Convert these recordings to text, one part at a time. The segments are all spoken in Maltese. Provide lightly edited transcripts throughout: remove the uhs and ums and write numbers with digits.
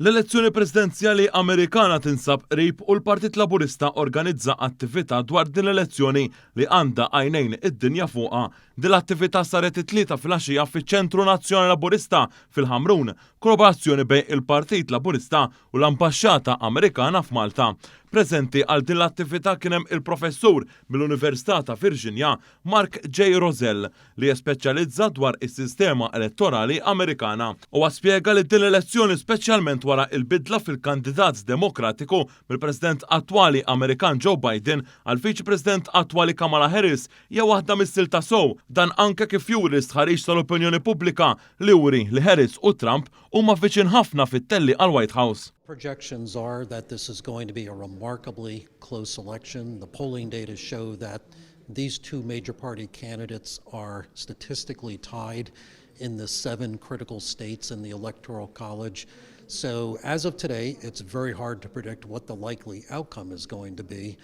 L-elezzjoni presidenzjali Amerikana tinsab qrib u l-Partit Laburista organizza attività dwar din l-elezzjoni li għandha għajnejn id-dinja fuqha. Din l-attività saret it-Tlieta filgħaxija fiċ-Ċentru Nazzjonali Laburista fil-Ħamrun, kollaborazzjoni bejn il-Partit Laburista u l-Ambaxxata Amerikana f'Malta. Preżenti għal din l-attività kien hemm il-Professur mill-Università ta' Virginia, Mark J. Rozell, li jespeċjalizza dwar is-sistema elettorali Amerikana. Huwa spjega li din l-elezzjoni speċjalment wara l-bidla fil-kandidat Demokratiku mill-President attwali Amerikan Joe Biden għall-Viċi President attwali Kamala Harris hija waħda mis-silta sew. Dan anke kif juri l-istħarriġ tal-opinjoni pubblika li juri li Harris u Trump huma viċin ħafna fit-tellieqa għall-White House. Projections are that this is going to be a remarkably close election. The polling data show that these two major party candidates are statistically tied in the seven critical states in the Electoral College. So, as of today, it's very hard to predict what the likely outcome is going to be,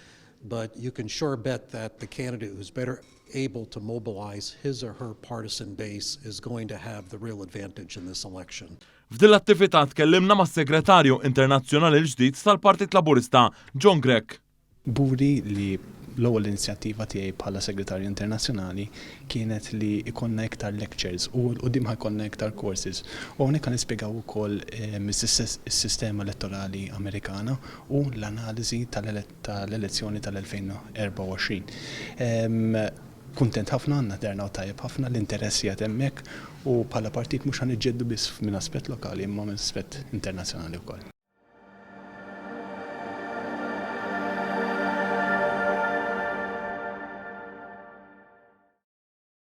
but you can sure bet that the candidate who's better able to mobilize his or her partisan base is going to have the real advantage in this election. F'din l-attività tkellimna mas-Segretarju Internazzjonali l-ġdid tal-Partit Laburista, John Grech. Kburi li l-ewwel inizjattiva tiegħi bħala Segretarju Internazzjonali kienet li jkollna iktar lectures u 'l quddiem ħa jkollna iktar courses. U hawnhekk ħa nispjegaw ukoll is-sistema elettorali Amerikana u l-analiżi tal-elezzjoni tal-2024. Kuntent ħafna, għandna turnout tajjeb ħafna, l-interess qiegħed hemmhekk u bħala partit mhux ħa niġġieldu biss minn aspett lokali imma minn aspett internazzjonali wkoll.